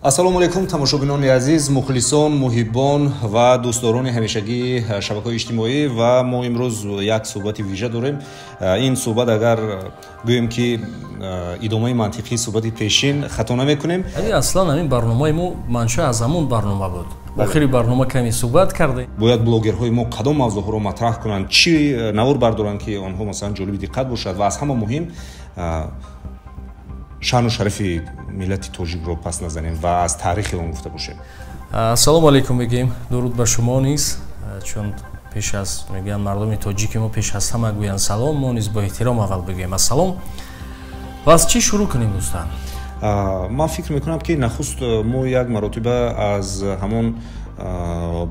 Ассалому алайкум, тамошобинони азиз, мухлисон, муҳиббон ва дӯстдорони ҳамешагии шабакаҳои иҷтимоӣ. Ва мо имрӯз як суҳбати вижа дорем. Ин суҳбат, агар гӯем, ки идомаи мантиқии суҳбати пешин, хато намекунем. Аслан ҳамин барномаи мо манша аз ҳамон барнома буд. Охири барнома каме суҳбат кардем. Бояд блогерҳои мо кадом мавзӯъҳоро матраҳ кунанд, чӣ навор бардоранд, ки онҳо, масалан, ҷолиби диққат бошад ва аз ҳама муҳим, шаъну шарафи миллати тоҷикро пас назанем ва аз таърихи он гуфта бошем. Ассалому алайкум мегӯем, дуруд ба шумо низ, чун пеш аз мегӯянд, мардуми тоҷики мо пеш аз ҳама гӯянд салом, мо низ бо эҳтиром аввал бигӯем ассалом. Ва аз чӣ шурӯъ кунем, дӯстан? Ман фикр мекунам, ки нахуст мо як маротиба аз ҳамон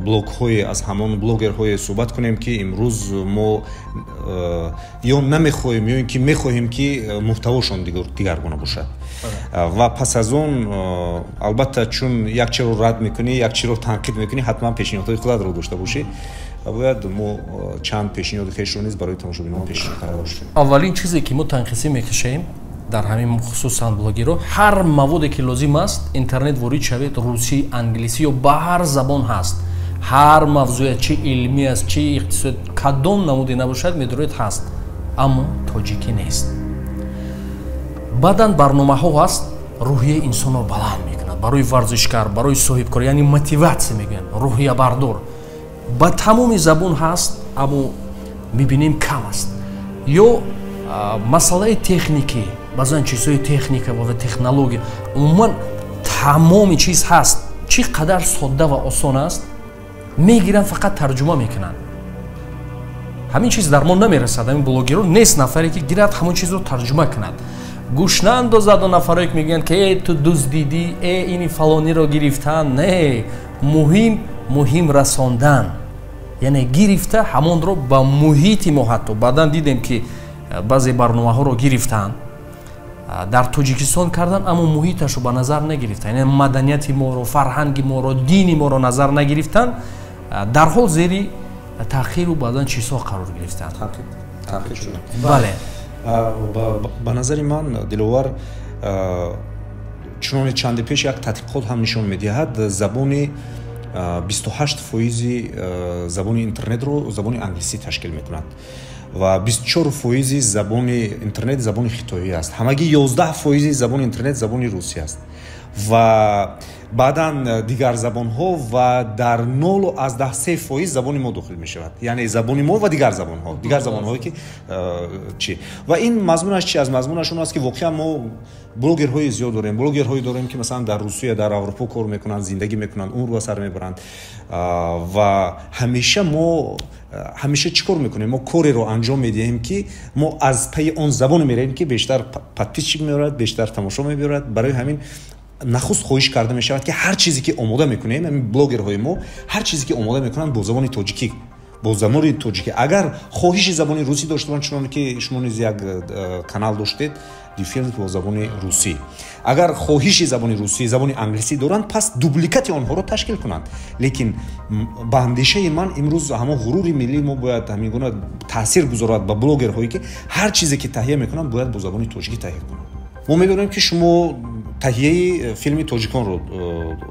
блогҳое, аз ҳамон блогерҳое суҳбат кунем, ки имрӯз мо ё намехоҳем, ё ин ки мехоҳем, ки муҳтавошон дигаргуна бошад. Ва пас аз он, албатта, чун як чиро рад мекунӣ, як чиро танқид мекунӣ, ҳатман пешниҳодҳои худатро дошта бошӣ ва бояд мо чанд пешниҳоди хешро низ барои тамошобинон пешниҳод карда бошем. Аввалин чизе, ки мо танқисӣ мекашем дар ҳамин, хусусан блогерро, ҳар маводе, ки лозим аст, интернет ворид шавед, русӣ, англисӣ ё ба ҳар забон ҳаст. Ҳар мавзӯе, чи илмӣ аст, чи иқтисод, кадом намуде набошад, медоред, ҳаст, аммо тоҷикӣ нест. Баъдан барномаҳо ҳаст, рӯҳияи инсонро баланд мекунад, барои варзишкар, барои соҳибкор, яъне мотиватсия мегӯянд, рӯҳиябардор, ба тамоми забон ҳаст, аммо мебинем, кам аст. Ё масъалаи техникӣ, баъзан чизҳои техника ва технология, умуман тамоми чиз ҳаст, чӣ қадар содда ва осон аст, мегиранд, фақат тарҷума мекунанд. Ҳамин чиз дар мо намерасад. Ҳамин блогеро нест нафаре, ки гирад, ҳамон чизро тарҷума кунад, гӯш наандозад он нафарое, ки мегӯянд, ки э, ту дуздидӣ, э, ини фалониро гирифтан. Не, муҳим расондан, яъне гирифта ҳамонро ба муҳити мо. Ҳатто баъдан дидем, ки баъзе барномаҳоро гирифтанд, дар Тоҷикистон кардан, аммо муҳиташро ба назар нагирифтанд, яъне маданияти моро, фарҳанги моро, дини моро назар нагирифтанд, дарҳол зери таъхиру баъдан чизҳо қарор гирифтанд. Бале. Ба назари ман, Диловар, чуноне чанде пеш як тадқиқот ҳам нишон медиҳад, забони 28 фоизи забони интернетро забони англисӣ ташкил мекунад ва 24 фоизи забони интернет забони хитоӣ аст, ҳамагӣ 11 фоизи забони интернет забони русӣ аст ва баъдан дигар забонҳо, ва дар 0,3 фоиз забони мо дохил мешавад, яъне забони мо ва дигар забонҳо, дигар забонҳое, ки чи. Ва ин мазмунаш чи аз мазмунаш он аст, ки воқеан мо блогерҳои зиёд дорем, блогерҳое дорем, ки, масалан, дар Русия, дар Аврупо кор мекунанд, зиндагӣ мекунанд, умр ба сар мебаранд. Ва ҳамеша мо, ҳамеша чӣ кор мекунем? Мо кореро анҷом медиҳем, ки мо аз пайи он забоне меравем, ки бештар подписчик меорад, бештар тамошо мебиёрад. Барои ҳамин нахуст хоҳиш карда мешавад, ки ҳар чизе, ки омода мекунем, ҳамин блогерҳои мо ҳар чизе, ки омода мекунанд, бо забони тоҷикӣ, бо забони тоҷикӣ. Агар хоҳиши забони русӣ доштабанд, чуноне ки шумо низ як канал доштед, дифилм бо забони русӣ, агар хоҳиши забони русӣ, забони англисӣ доранд, пас дубликати онҳоро ташкил кунанд. Лекин ба андешаи ман, имрӯз ҳамон ғурури миллии мо бояд ҳамин гуна таъсир гузорад ба блогерҳое, ки ҳар чизе, ки таҳия мекунанд, бояд бо забони тоҷикӣ таҳия кунанд. Мо медонем, ки шумо таҳияи филми тоҷиконро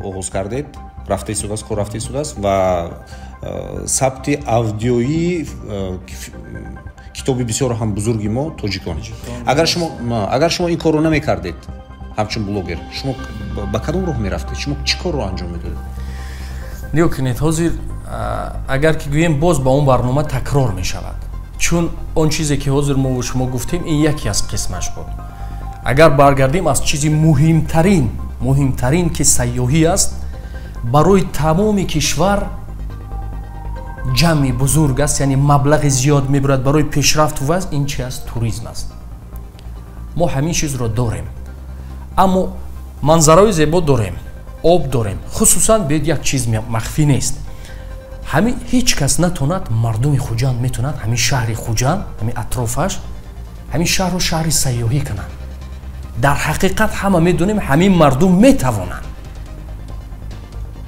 оғоз кардед, рафта истодааст, кор рафта истодааст ва сабти аудиоии китоби бисёр ҳам бузурги мо, «Тоҷикон». Агар шумо ин корро намекардед, ҳамчун блогер шумо ба кадом роҳ мерафтед? Шумо чӣ корро анҷом медодед? Нигоҳ кунед, ҳозир агар ки гӯем, боз ба он барнома такрор мешавад, чун он чизе, ки ҳозир мо шумо гуфтем, ин яке аз қисмаш буд. Агар баргардем аз чизи муҳимтарин, муҳимтарин, ки сайёҳӣ аст, барои тамоми кишвар ҷамъи бузург аст, яъне маблағи зиёд мебурад барои пешрафту вазъ, ин чи аст? Туризм аст. Мо ҳамин чизро дорем, аммо манзараҳои зебо дорем, об дорем. Хусусан бед, як чиз махфӣ нест, ҳамин ҳеҷ кас натонад, мардуми Хуҷанд метонад ҳамин шаҳри Хуҷанд, ҳамин атрофаш, ҳамин шаҳрро шаҳри сайёҳӣ кунанд. Дар ҳақиқат ҳама медонем, ҳамин мардум метавонанд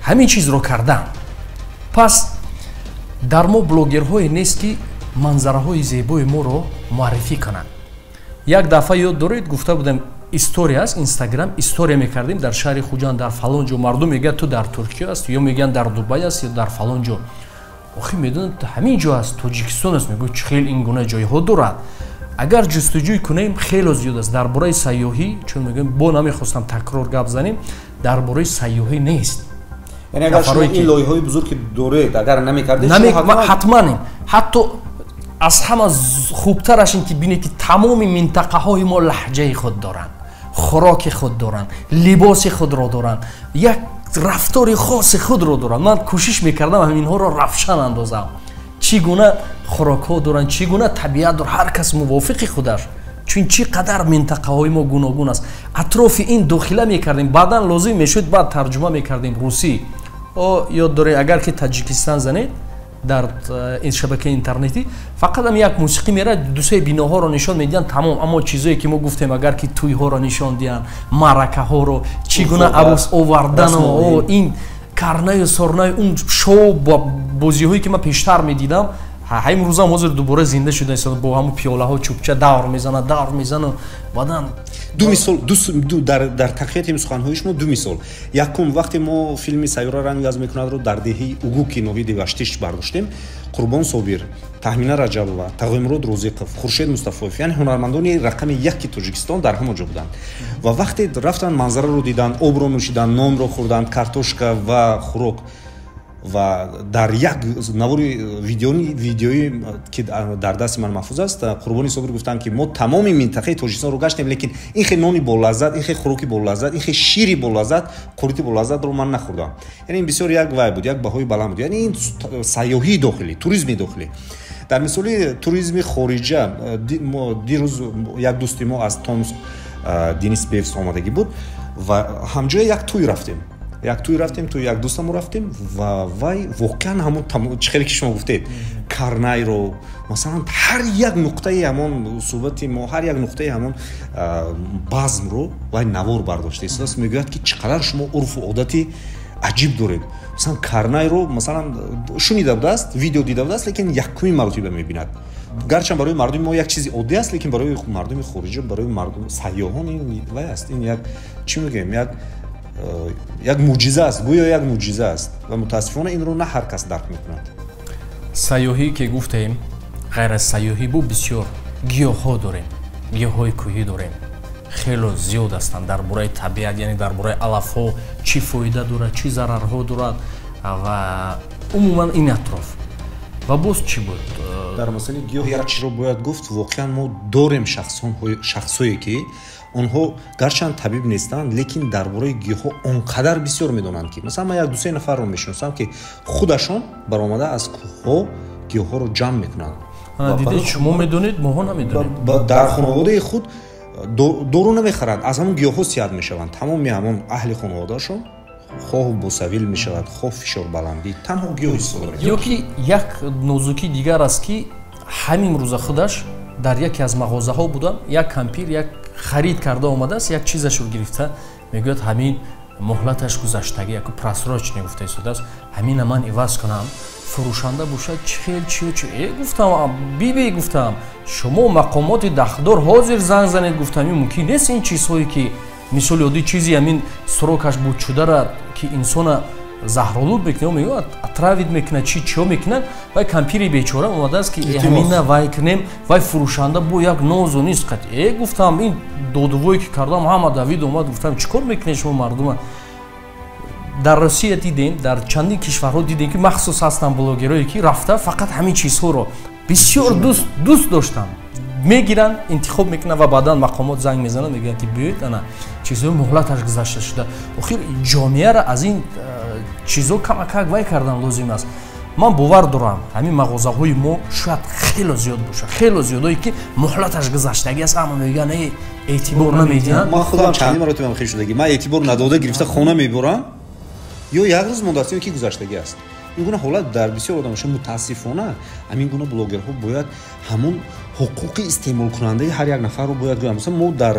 ҳамин чизро кардан. Пас дар мо блогерҳое нест, ки манзараҳои зебои моро муаррифӣ кунанд. Як дафъа, ёд доред, гуфта будем. история аст, Инстаграм история мекардем дар шаҳри Хуҷанд, дар фалон ҷо. Мардум мегӯяд, ту дар Туркия аст, ё мегӯянд дар Дубай аст, ё дар фалон ҷо. Охи медонад, ҳамин ҷо аст, Тоҷикистон аст. Мегӯяд, чӣ хел ин гуна ҷойҳо дорад. Агар ҷустуҷӯй кунем, хело зиёд аст дар бораи сайёҳӣ, чун мегӯем, бо намехостам такрор гап занем, дар бораи сайёҳӣ нест. Яъне агар шумо ин лоиҳаҳои бузург ки доред, агар намекардед, ҳатман. Ҳатто аз ҳама хубтараш ин ки бинед, ки тамоми минтақаҳои мо лаҳҷаи худ доранд, хӯроки худ доранд, либоси худро доранд, як рафтори хоси худро доранд. Ман кӯшиш мекардам ҳаминҳоро равшан андозам, чӣ гуна хӯрокҳо доранд, чӣ гуна табиат дорад, ҳар кас мувофиқи худаш, чун чӣ қадар минтақаҳои мо гуногун аст. Атрофи ин дохила мекардем, баъдан лозим мешуд, баъд тарҷума мекардем русӣ. О, ёд доред, агар ки Таҷикистан занед дар ин шабакаи интернетӣ, фақат ҳам як мусиқӣ мерад, дусе биноҳоро нишон медиҳанд, тамом. Аммо чизое ки мо гуфтем, агар ки тӯйҳоро нишон диҳанд, маъракаҳоро, чӣ гуна арӯс овардану ин карнаю сорнаю, он шоу бозиҳое ки ман пештар медидам, ҳамин рӯзам ҳозир дубора зинда шуда, бо ҳамун пиёлаҳо чӯбча давр мезанад, давр мезану баъдан. Ду мисол дар тақвияти суханҳои шумо, ду мисол. Якум, вақте мо филми «Сайёра ранг иваз мекунадро» дар деҳаи Угуки ноҳияи Деваштиш бардоштем, Қурбон Собир, Таҳмина Раҷабова, Тағоимурод Розиқов, Хуршед Мустафоев, яъне ҳунармандони рақами яки Тоҷикистон дар ҳамон ҷо буданд. Ва вақте рафтанд, манзараро диданд, обро нӯшиданд, нонро хӯрданд, картошка ва хӯрок, ва дар як навори видеоӣ, ки дар дасти ман маҳфуз аст, Қурбони Собир гуфтанд, ки мо тамоми минтақаи Тоҷикистонро гаштем, лекин ин хел нони болаззат, ин хел хӯроки болаззат, ин хел шири болаззат, қурити болаззатро ман нахӯрдам. Яъне ин бисёр як вай буд, як баҳои баланд буд. Яъне ин сайёҳии дохилӣ, туризми дохилӣ. Дар мисоли туризми хориҷа, дирӯз як дӯсти мо аз Томск, Денис Бевс, омадагӣ буд ва ҳамҷоя як тӯй рафтем, тӯи як дӯстамо рафтем. Ва вай воқеан ҳамон чӣ хеле ки шумо гуфтед, карнайро, масалан, ҳар як нуқтаи ҳамон суҳбати мо, ҳар як нуқтаи ҳамон базмро вай навор бардошта истодааст. Мегӯяд, ки чӣ қадар шумо урфу одати аҷиб доред. Масалан, карнайро, масалан, шунида будааст, видео дида будааст, лекин якумин маротиба мебинад. Гарчанд барои мардуми мо як чизи оддӣ аст, лекин барои мардуми хориҷа, барои мардум сайёҳон ин вай аст, ин як, чӣ мегӯем, як мӯъҷиза аст, гӯё як мӯъҷиза аст. Ва мутаассифона инро на ҳар кас дарк мекунад. Сайёҳӣ ки гуфтем, ғайр аз сайёҳӣ бу бисёр гиёҳҳо дорем, гиёҳҳои кӯҳӣ дорем, хело зиёд ҳастанд. Дар бораи табиат, яъне дар бораи алафҳо, чӣ фоида дорад, чӣ зарарҳо дорад ва умуман ин атроф. Ва боз чӣ буд? Дар масъалаи гиёҳ як чизро бояд гуфт. Воқеан мо дорем шахсҳое, ки онҳо гарчанд табиб нестанд, лекин дар бораи гиёҳҳо он қадар бисёр медонанд, ки масалан ман як дусе нафарро мешиносам, ки худашон баромада аз кӯҳҳо гиёҳҳоро ҷамъ мекунанд. Дидед, шумо медонед, моҳо намедонем. Дар хонаводаи худ дору намехаранд, аз ҳамон гиёҳҳо сиҳат мешаванд тамоми ҳамон аҳли хонаводаашон, хоҳ босавил мешавад, хоҳ фишорбаландӣ, танҳо гиёҳ истифода мекунанд. Ё ки як нозукӣ дигар аст, ки ҳамин рӯза худаш дар яке аз мағозаҳо будам, як кампир як харид карда омадааст, як чизашро гирифта, мегӯяд, ҳамин муҳлаташ гузаштагӣ, яку просрочный гуфта истодааст, ҳамина ман иваз кунам. Фурӯшанда бошад, чӣ хел чӣ чӣ. Гуфтам, биби, гуфтам, шумо мақомоти дахлдор ҳозир занг занед. Гуфтам, ин мумкин нест, ин чизҳое ки мисоли оддӣ, чизи ҳамин срокаш будшудара, ки инсона заҳролуд мекунад, мегӯяд, отравить мекунад, чи чиё мекунад. Вай кампири бечора омадааст, ки ҳамина вай кунем. Вай фурӯшанда бо як нозу низ қат. Гуфтам, ин додувое ки кардам, ҳама давид омад. Гуфтам, чӣ кор мекунед шумо мардума? Дар Россия дидем, дар чандин кишварҳо дидем, ки махсус ҳастанд блогерое, ки рафта фақат ҳамин чизҳоро бисёр дӯст доштанд, мегиранд, интихоб мекунанд ва баъдан мақомот занг мезананд, мегӯянд, ки биёед, ана чизҳои муҳлаташ гузашта шуда. Охир ҷомеаро аз ин чизҳо камакак вай кардан лозим аст. Ман бовар дорам, ҳамин мағозаҳои мо шояд хело зиёд бошад, хело зиёдое, ки муҳлаташ гузаштагӣ аст, аммо мегӯянд, эътибор намедиҳанд. Ман худам чандин маротиба хел шудагӣ, ман эътибор надода гирифта хона мебурам, ё як рӯз мондааст, ё ки гузаштагӣ аст. Ин гуна ҳолат дар бисёр одам мешавад. Мутаассифона, ҳамин гуна блогерҳо бояд ҳамон ҳуқуқи истеъмолкунандаи ҳар як нафарро бояд гӯянд. Масалан, мо дар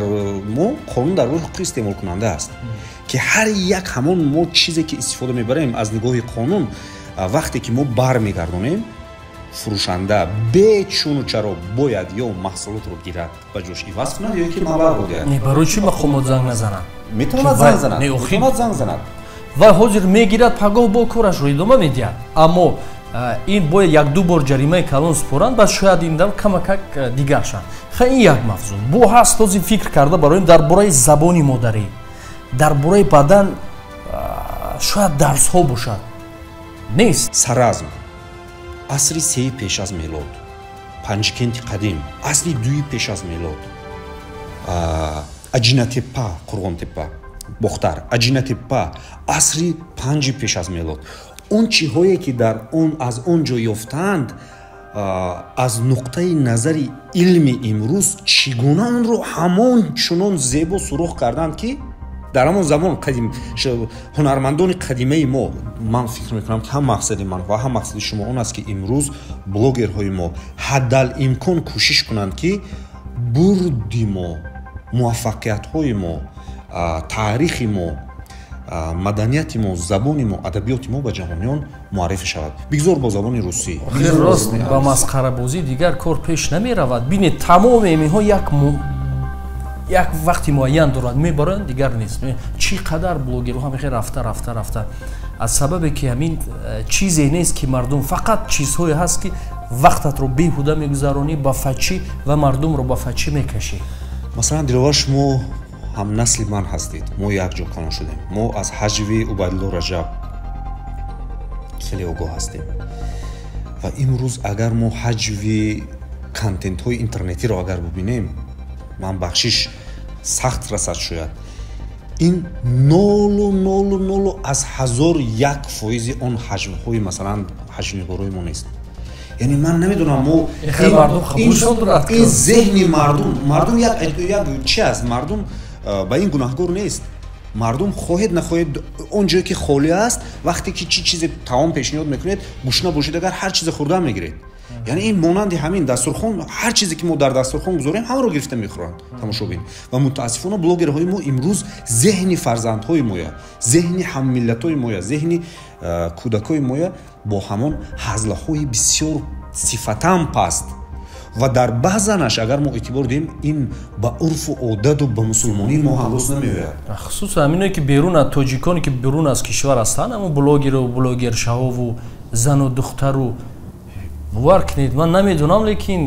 мо қонун дар бораи ҳуқуқи истеъмолкунанда аст, ки ҳар як ҳамон мо чизе ки истифода мебарем, аз нигоҳи қонун, вақте ки мо бармегардонем. Фурӯшанда бечуну чаро бояд ё маҳсулотро гирад, ба ҷош иваз кунад, ё ки маблағро диҳад. Не, барои чӣ мақомот занг назанад? Метавонад занг занад, метавонад занг занад. Ва ҳозир мегирад, пагоҳ бо корашро идома медиҳад. Аммо ин бояд як-ду бор ҷаримаи калон супоранд, баъд шояд ин дам камакак дигар шаванд. Ха, ин як мавзӯъ. Бо ҳаст ҳозир фикр карда бароем дар бораи забони модарӣ, дар бораи баъдан шояд дарсҳо бошад. Нест. Саразм асри сеи пеш аз мелод, Панҷкенти қадим асри дуи пеш аз мелод, Аҷинатеппа, Қурғонтеппа, Бохтар, Аҷинатеппа асри панҷи пеш аз мелод. Он чиҳое ки дар он аз он ҷо ёфтаанд, аз нуқтаи назари илми имрӯз чӣ гуна онро ҳамон чунон зебо сурох карданд, ки дар ҳамон замон қадим ҳунармандони қадимаи мо. Ман фикр мекунам, ки ҳам мақсади ман ва ҳам мақсади шумо он аст, ки имрӯз блогерҳои мо ҳаддал имкон кӯшиш кунанд, ки бурди мо, муваффақиятҳои мо, таърихи мо, маданияти мо, забони мо, адабиёти мо ба ҷаҳониён муаррифӣ шавад. Бигзор бо забони русӣ. Рост, ба масхарабозӣ дигар кор пеш намеравад. Бинед, тамоми инҳо як вақти муайян дорад, мебаранд, дигар нест. Чӣ қадар блогерҳо ҳамихел рафта рафта рафта, аз сабабе ки ҳамин чизе нест, ки мардум фақат чизҳое ҳаст, ки вақтатро беҳуда мегузаронӣ ба фачӣ ва мардумро ба фачӣ мекашӣ. Масалан, Диловар, шумо ҳамнасли ман ҳастед, мо якҷо калон шудем, мо аз ҳаҷви Убайдулло Раҷаб хеле огоҳ ҳастем. Ва имрӯз агар мо ҳаҷви контентҳои интернетиро агар бубинем, ман бахшиш сахт расад шояд, ин 0,00 01 фоизи он ҳаҷвҳои, масалан, ҳаҷвнигорои мо нест. Яъне ман намедонам, мо ин зеҳни мардум як чи аст. Мардум ба ин гунаҳгор нест. Мардум хоҳед нахоҳед, он ҷое ки холӣ аст, вақте ки чӣ чизе таом пешниҳод мекунед, гушна бошед агар, ҳар чизе хӯрда мегиред. Яъне ин монанди ҳамин дастурхон, ҳар чизе ки мо дар дастурхон гузорем, ҳамаро гирифта мехӯранд тамошобин. Ва мутаассифона блогерҳои мо имрӯз зеҳни фарзандҳои моя, зеҳни ҳаммиллатҳои моя, зеҳни кӯдакҳои моя бо ҳамон ҳазлаҳои бисёр сифатан паст ва дар баъзанаш, агар мо эътибор диҳем, ин ба урфу одаду ба мусулмонии мо ҳам рост намеояд. Хусусан ҳаминое ки берун аз тоҷиконе, ки берун аз кишвар ҳастанд, ҳамон блогеру блогершаҳову зану духтару, бовар кунед, ман намедонам, лекин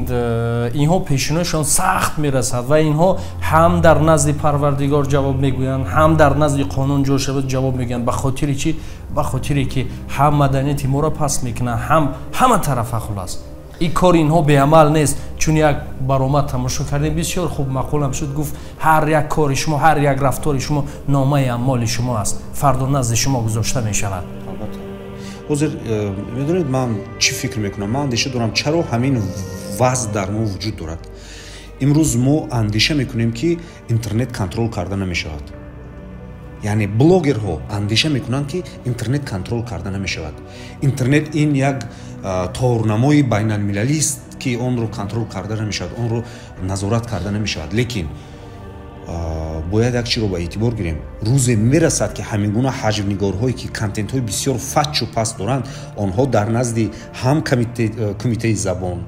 инҳо пешиношон сахт мерасад ва инҳо ҳам дар назди Парвардигор ҷавоб мегӯянд, ҳам дар назди қонун ҷо шавад ҷавоб мегӯянд. Ба хотири чӣ? Ба хотире ки ҳам маданияти моро паст мекунанд, ҳам ҳама тарафа. Хулас, ин кори инҳо беамал нест. Чун як баромад тамошо кардем, бисёр хуб маъқулам шуд, гуфт: «Ҳар як кори шумо, ҳар як рафтори шумо номаи аъмоли шумо аст, фардо назди шумо гузошта мешавад». Ҳозир медонед, ман чӣ фикр мекунам? Ман андеша дорам, чаро ҳамин вазъ дар мо вуҷуд дорад. Имрӯз мо андеша мекунем, ки интернет контрол карда намешавад. Яъне блогерҳо андеша мекунанд, ки интернет контрол карда намешавад, интернет ин як торнамои байналмилалист, ки онро контрол карда намешавад, онро назорат карда намешавад. Лекин бояд як чиро ба эътибор гирем: рӯзе мерасад, ки ҳамин гуна ҳаҷвнигорҳое, ки контентҳои бисёр фачу паст доранд, онҳо дар назди ҳам кумитаи забон,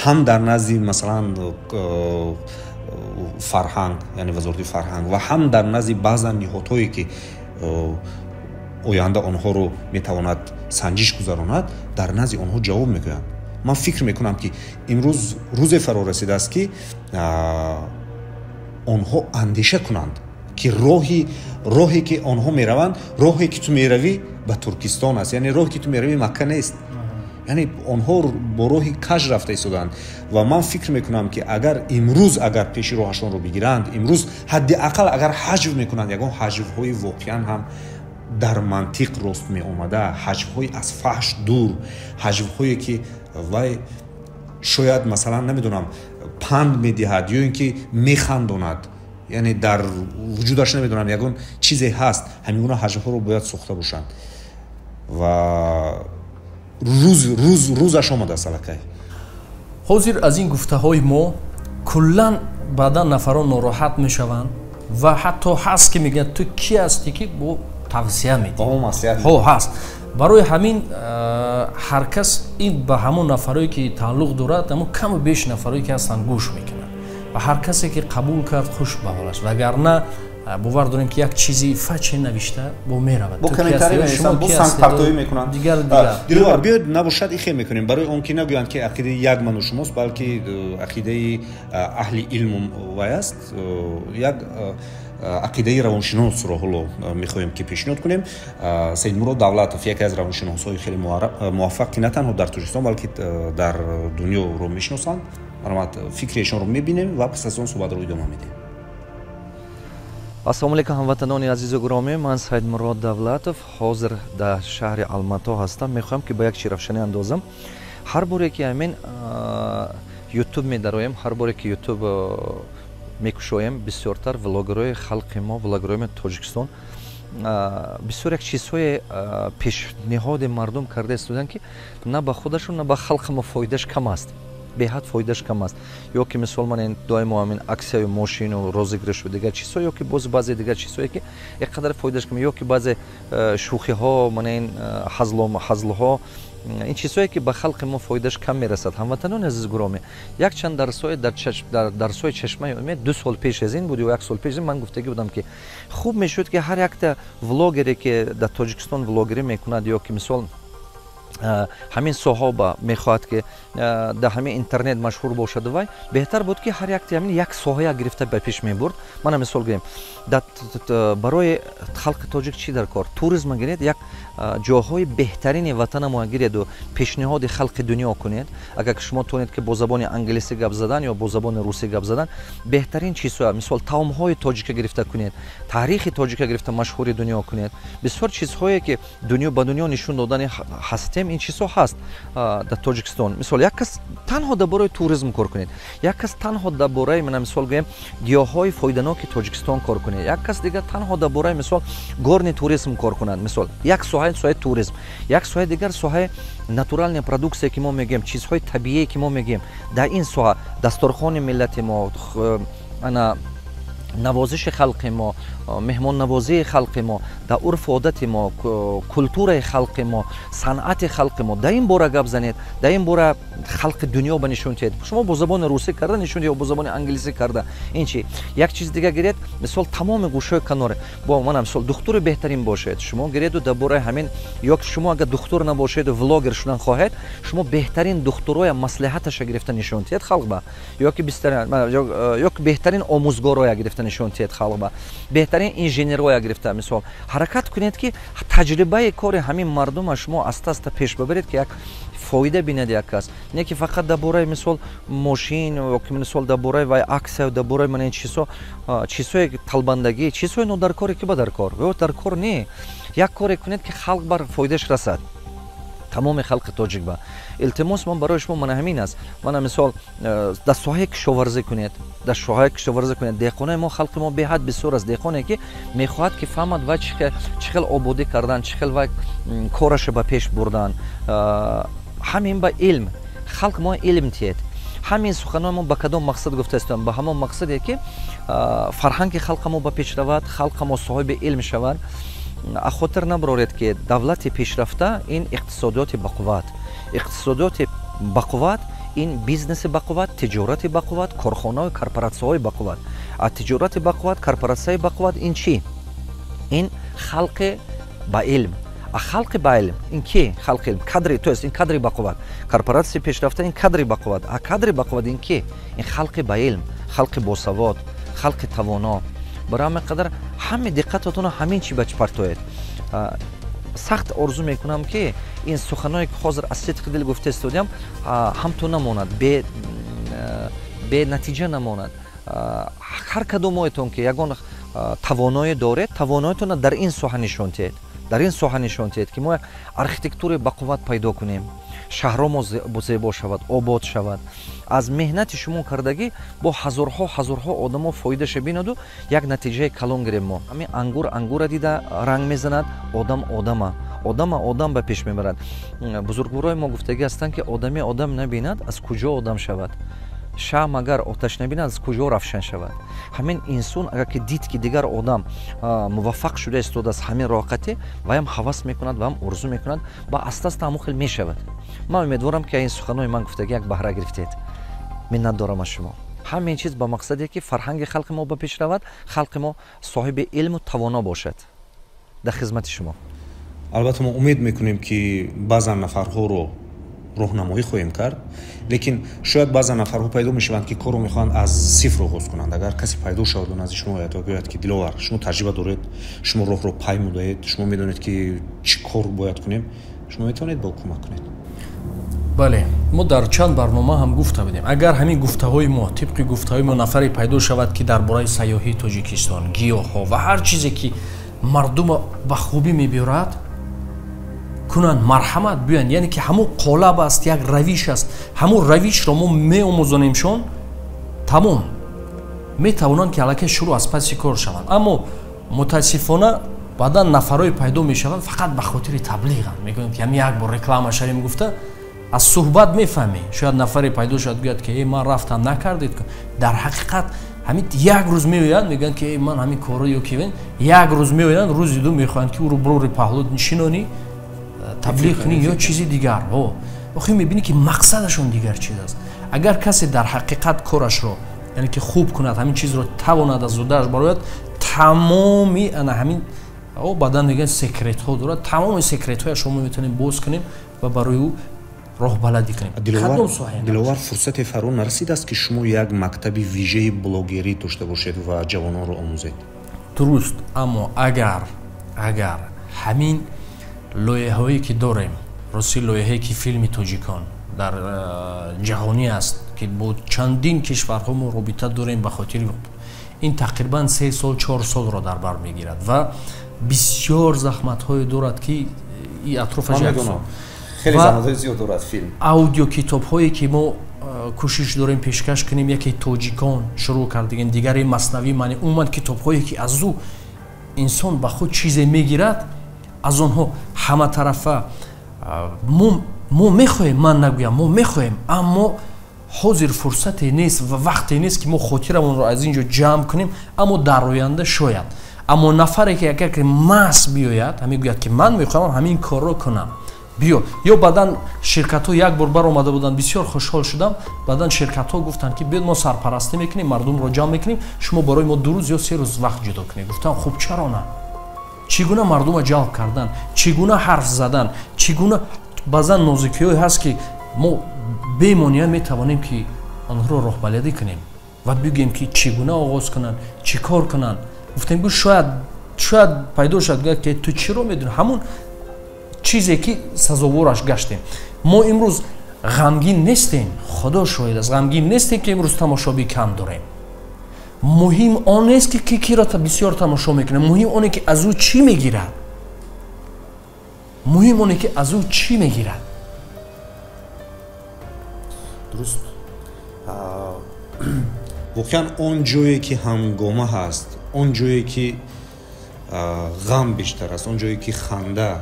ҳам дар назди, масалан, фарҳанг, яъне Вазорати фарҳанг, ва ҳам дар назди баъзан ниҳодҳое, ки оянда онҳоро метавонад санҷиш гузаронад, дар назди онҳо ҷавоб мегӯянд. Ман фикр мекунам, ки имрӯз рӯзе фаро расидааст, ки онҳо андеша кунанд, ки роҳе ки онҳо мераванд, роҳе ки ту меравӣ ба Туркистон аст, яъне роҳе ки ту меравӣ Макка нест. Яъне онҳо бо роҳи каж рафта истодаанд. Ва ман фикр мекунам, ки агар имрӯз агар пеши роҳашонро бигиранд, имрӯз ҳадди ақал агар ҳаҷв мекунанд, ягон ҳаҷвҳои воқеан ҳам дар мантиқ рост меомада, ҳаҷвҳои аз фаҳш дур, ҳаҷвҳое ки вай шояд, масалан, намедонам, панд медиҳад ё ин ки механдонад, яъне дар вуҷудаш, намедонам, ягон чизе ҳаст, ҳамин гуна ҳаҷвҳоро бояд сохта бошанд. Ва рӯз рӯз рӯзаш омадааст аллакай. Ҳозир аз ин гуфтаҳои мо куллан баъдан нафарон нороҳат мешаванд ва ҳатто ҳаст, ки мегӯянд: «Ту кӣ ҳастӣ, ки бо тавсия медиҳӣ?» Ҳо, ҳаст. Барои ҳамин ҳар кас ин ба ҳамон нафарое ки тааллуқ дорад, ҳамон каму беш нафарое ки ҳастанд, гӯш мекунанд ва ҳар касе ки қабул кард, хуш ба ҳолаш, вагарна бовар дорем, ки як чизи фаче навишта бо меравад. Бо комментарий менависанд, бо сангпартоӣ мекунанд. Дигар дигар. Диловар, биёед, набошад, ихе мекунем, барои он ки нагӯянд, ки ақидаи як ману шумост, балки ақидаи аҳли илму вай аст. Як ақидаи равоншиносро ҳоло мехоҳем, ки пешниҳод кунем. Саидмурод Давлатов, яке аз равоншиносҳои хеле муваффақ, ки на танҳо дар Тоҷикистон, балки дар дунёро мешиносанд. Марҳамат, фикри эшонро мебинем ва пас аз он суҳбатро идома медиҳем. Ассалому алайкум, ҳамватанони азизу гиромӣ! Ман Саидмурод Давлатов, ҳозир дар шаҳри Алмато ҳастам. Мехоҳам, ки ба як чи равшанӣ андозам. Ҳар боре ки ҳамин Ютуб медароем, ҳар боре ки Ютуб мекушоем, бисёртар влогерҳои халқи мо, влогерҳои Тоҷикистон бисёр як чизҳое пешниҳоди мардум карда истоданд, ки на ба худашон, на ба халқи мо фоидааш кам аст, беҳад фоидааш кам аст. Ё ки мисол ман доимо ҳамин аксияю мошину розыгрышу дигар чизҳо, ё ки боз баъзе дигар чизҳое, ки як қадар фоидааш кам, ё ки баъзе шӯхиҳо, мана ин ҳазлҳо, ин чизҳое, ки ба халқи мо фоидааш кам мерасад. Ҳамватанони азиз гиромӣ, якчанд дарсҳои дар дарсҳои Чашмаи Умед 2 сол пеш аз ин буд ё як сол пеш аз ин ман гуфтагӣ будам, ки хуб мешуд, ки ҳар якта влогере, ки дар Тоҷикистон влогерӣ мекунад ё ки мисол ҳамин соҳоба мехоҳад, ки дар ҳамин интернет машҳур бошаду вай беҳтар буд, ки ҳар якти ҳамин як соҳая гирифта ба пеш мебурд. Мана мисол гирем, барои халқи тоҷик чӣ дар кор? Туризма гиред, як ҷоҳои беҳтарини ватанамо гиреду пешниҳоди халқи дунё кунед. Агар ки шумо тонед, ки бо забони англисӣ гап задан ё бо забони русӣ гап задан, беҳтарин чизҳоя, мисол таомҳои тоҷика гирифта кунед, таърихи тоҷика гирифта машҳури дунё кунед. Бисёр чизҳое, ки дунё ба дунё нишон додани ҳастем, ин чизҳо ҳаст дар Тоҷикистон. Мисол, як кас танҳо дар бораи туризм кор кунед, як кас танҳо дар бораи, мана мисол гӯем, гиёҳҳои фоиданоки Тоҷикистон кор кунед, як кас дигар танҳо дар бораи, мисол, горный туризм кор кунад. Мисол, як соҳаи соҳаи туризм, як соҳаи дигар соҳаи натуральная продукция, ки мо мегӯем, чизҳои табиие, ки мо мегӯем, дар ин соҳа дасторхони миллати мо, ана навозиши халқи мо, меҳмоннавозии халқи мо, дар урфу одати мо, культураи халқи мо, санъати халқи мо, дар ин бора гап занед, дар ин бора халқи дунё ба нишон диҳед. Шумо бо забони русӣ карда нишон диҳед ё бо забони англисӣ карда, ин чи? Як чиз дига гиред, мисол, тамоми гӯшаи каноре бо мана мисол духтури беҳтарин бошед, шумо гиреду дар бораи ҳамин, ё ки шумо агар духтур набошеду влогер шудан хоҳед, шумо беҳтарин духтуроя маслиҳаташа гирифта нишон диҳед халқ ба, ё ки беҳтарин омӯзгороя гирифта нишон диҳед халқ ба, беҳтарин инженерроя гирифта. Мисол, ҳаракат кунед, ки таҷрибаи кори ҳамин мардума шумо аста аста пеш бабаред, ки як фоида бинад як кас, не ки фақат дар бораи, мисол, мошин ё ки мисол дар бораи вай аксия, дар бораи мана ин чизҳо, чизҳои талбандагӣ, чизҳои нодаркоре, ки ба даркор ё даркор не. Як коре кунед, ки халқ бар фоидааш расад, тамоми халқи тоҷик ба. Илтимос ман барои шумо мана ҳамин аст. Мана мисол, дар соҳаи кишоварзӣ кунед, дар соҳаи кишоварзӣ кунед. Деҳқонои мо, халқи мо беҳад бисёр аст, деҳқоне, ки мехоҳад, ки фаҳмад вай чӣ хел ободӣ кардан, чӣ хел вай кораша ба пеш бурдан. Ҳамин ба илм халқ мо илм тиҳед. Ҳамин суханои мо ба кадом мақсад гуфта истодам? Ба ҳамон мақсаде, ки фарҳанги халқа мо ба пеш равад, халқа мо соҳиби илм шавад. Хотир набароред, ки давлати пешрафта ин иқтисодиёти бақувват, иқтисодиёти бақувват ин бизнеси бақувват, тиҷорати бақувват, корхонаҳои корпоратсияҳои бақувват. А тиҷорати бақувват, корпоратсияи бақувват ин чӣ? Ин халқи ба илм. А халқи ба илм ин ки? Халқи илм, кадри, то есть ин кадри бақувват. Корпоратсияи пешрафта ин кадри бақувват. А кадри бақувват ин ки? Ин халқи ба илм, халқи босавод, халқи тавоно. Барои ҳамин қадар ҳаме диққататонро ҳамин чи ба партоед. Сахт орзу мекунам, ки ин суханое, ки ҳозир аз сидқи дил гуфта истодиам, ҳамту намонад, бенатиҷа намонад. Ҳар кадомоятон, ки ягон тавоное доред, тавоноятонро дар ин соҳа нишон диҳед, дар ин соҳа нишон диҳед, ки мо як архитектураи бақувват пайдо кунем, шаҳрҳо мо зебо шавад, обод шавад. Аз меҳнати шумо кардагӣ бо ҳазорҳо ҳазорҳо одамо фоидаша бинаду як натиҷаи калон гирем мо. Ҳамин ангур ангура дида ранг мезанад, одам одама, одама одам ба пеш мебарад. Бузургворои мо гуфтагӣ ҳастанд, ки одаме одам набинад, аз куҷо одам шавад? Шам агар оташ набинад, аз куҷо равшан шавад? Ҳамин инсон агар ки дид, ки дигар одам муваффақ шуда истодааст, ҳамин роҳқате ваям ҳавас мекунад, ваям орзу мекунад, ба аста аста ҳамон хел мешавад. Ман умедворам, ки ин суханои ман гуфтагӣ як баҳра гирифтед. Миннатдорам аз шумо. Ҳамин чиз ба мақсаде, ки фарҳанги халқи мо ба пеш равад, халқи мо соҳиби илму тавоно бошад. Дар хизмати шумо. Албатта, мо умед мекунем, ки баъзан нафарҳоро роҳнамоӣ хоҳем кард, лекин шояд баъзан нафарҳо пайдо мешаванд, ки корро мехоҳанд аз сифр оғоз кунанд. Агар касе пайдо шавад ва назди шумо ояд ва гӯяд, ки Диловар, шумо таҷриба доред, шумо роҳро паймудаед, шумо медонед, ки чӣ кор бояд кунем, шумо метавонед ба ӯ кӯмак кунед? Бале, мо дар чанд барнома ҳам гуфта будем, агар ҳамин гуфтаҳои мо, тибқи гуфтаҳои мо нафаре пайдо шавад, ки дар бораи сайёҳии Тоҷикистон, гиёҳҳо ва ҳар чизе, ки мардума ба хубӣ мебиёрад, кунанд, марҳамат, биёянд. Яъне ки ҳамун қолаб аст, як равиш аст, ҳамун равишро мо меомӯзонемшон, тамом, метавонанд, ки аллакай шурӯъ аз паси кор шаванд. Аммо мутаассифона, баъдан нафарое пайдо мешаванд, фақат ба хотири таблиғанд, мегӯянд, ки ҳамин як бор реклама шавем гуфта. Аз суҳбат мефаҳмӣ, шояд нафаре пайдо шавад, гӯяд, ки э, ман рафтам, накардед. Дар ҳақиқат ҳамин як рӯз меоянд, мегӯянд, ки ман ҳамин корро ё ки як рӯз меоянд, рӯзи ду мехоҳанд, ки ӯро брори паҳлӯ нишинонӣ, таблиғ кунӣ ё чизи дигар. Охир мебинӣ, ки мақсадашон дигар чиз аст. Агар касе дар ҳақиқат корашро, яъне ки хуб кунад, ҳамин чизро тавонад аз уҳдааш барояд, тамоми ана ҳамин баъдан мегӯянд, секретҳо дорад, тамоми секретҳояшро мо метавонем боз кунем ва барои ӯ роҳбаладӣ кунем. Диловар, фурсате фаро нарасидааст, ки шумо як мактаби вижаи блогерӣ дошта бошед ва ҷавононро омӯзед? Дуруст, аммо агар ҳамин лоиҳаҳое, ки дорем, рости, лоиҳае, ки филми тоҷикон дар ҷаҳонӣ аст, ки бо чандин кишварҳо мо робита дорем, ба хотири ин тақрибан 3 сол, 4 солро дар бар мегирад ва бисёр заҳматҳое дорад, ки и атрофаш як хеле заҳматҳои зиёд дорад филм. Аудиокитобҳое, ки мо кӯшиш дорем пешкаш кунем, яке тоҷикон шурӯъ кардагем, дигаре маснавӣ маъни, умуман китобҳое, ки аз ӯ инсон ба худ чизе мегирад, аз онҳо ҳаматарафа мо мехоҳем, ман нагӯям, мо мехоҳем, аммо ҳозир фурсате нест ва вақте нест, ки мо хотирамонро аз ин ҷо ҷамъ кунем. Аммо дар оянда шояд. Аммо нафаре, ки агар ки маҳз биёяд, ҳамин гӯяд, ки ман мехоҳам ҳамин корро кунам, биё. Ё баъдан ширкатҳо як бор баромада буданд, бисёр хушҳол шудам. Баъдан ширкатҳо гуфтанд, ки биёд, мо сарпарастӣ мекунем, мардумро ҷамъ мекунем, шумо барои мо 2 рӯз ё 3 рӯз вақт ҷудо кунед. Гуфтам, хуб, чаро на? Чӣ гуна мардумро ҷалб кардан, чӣ гуна ҳарф задан, чӣ гуна баъзан нозикиҳое ҳаст, ки мо бемонеа метавонем, ки онҳоро роҳбаладӣ кунем ва бигӯем, ки чӣ гуна оғоз кунанд, чӣ кор кунанд. Гуфтем, гӯ шояд пайдо шавад, гӯяд, ки ту чиро медонӣ? Ҳамун чизе, ки сазовораш гаштем. Мо имрӯз ғамгин нестем, Худо шоҳид аст, ғамгин нестем, ки имрӯз тамошобӣ кам дорем. Муҳим он нест, ки ки киро бисёр тамошо мекунад, муҳим оне, ки аз ӯ чӣ мегирад, муҳим оне, ки аз ӯ чӣ мегирад. Дуруст, воқеан он ҷое, ки ҳангома ҳаст, он ҷое, ки ғам бештар аст, он ҷое, ки ханда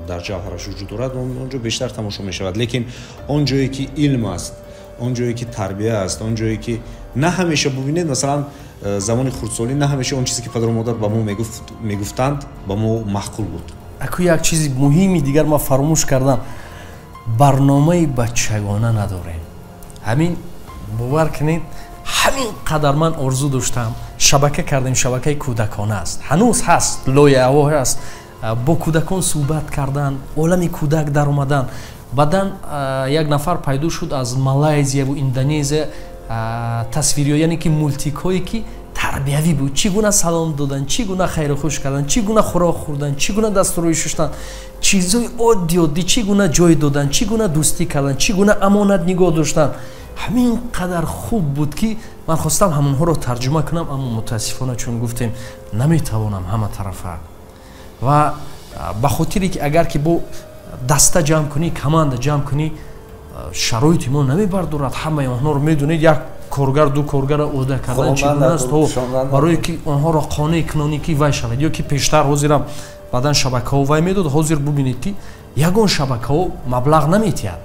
дар ҷавҳараш вуҷуд дорад, он ҷо бештар тамошо мешавад. Лекин он ҷое, ки илм аст, он ҷое, ки тарбия аст, он ҷое, ки на ҳамеша, бубинед, масалан, замони хурдсолӣ на ҳамеша он чизе, ки падару модар ба мо мегуфтанд, ба мо маъқул буд. Аку як чизи муҳими дигар ман фаромӯш кардам: барномаи бачагона надорем. Ҳамин, бовар кунед, ҳамин қадар ман орзу доштам. Шабака кардем, шабакаи кӯдакона аст, ҳанӯз ҳаст, лоиҳаҳо ҳаст, бо кӯдакон суҳбат кардан, олами кӯдак даромадан. Баъдан як нафар пайдо шуд аз Малайзияву Индонезия, тасвириё, яъне ки мультикҳое, ки тарбиявӣ буд: чӣ гуна салом додан, чӣ гуна хайру хуш кардан, чӣ гуна хӯрок хӯрдан, чӣ гуна дастурӯи шуштан, чизҳои оддӣ оддӣ, чӣ гуна ҷой додан, чӣ гуна дӯстӣ кардан, чӣ гуна амонат нигоҳ доштан. Ҳамин қадар хуб буд, ки ман хостам ҳамонҳоро тарҷума кунам, аммо мутаассифона, чун гуфтем, наметавонам ҳама тарафа ва ба хотире, ки агар ки бо даста ҷамъ кунӣ, команда ҷамъ кунӣ, шароити мо намебардорад ҳамаи онҳоро. Медонед, як коргар, ду коргарро ӯҳда кардан чӣ гуна аст, барое ки онҳоро қонеъ кунонӣ, ки вай шавад ё ки пештар, ҳозирам баъдан шабакаҳо вай медод. Ҳозир бубинед, ки ягон шабакаҳо маблағ наметиҳад,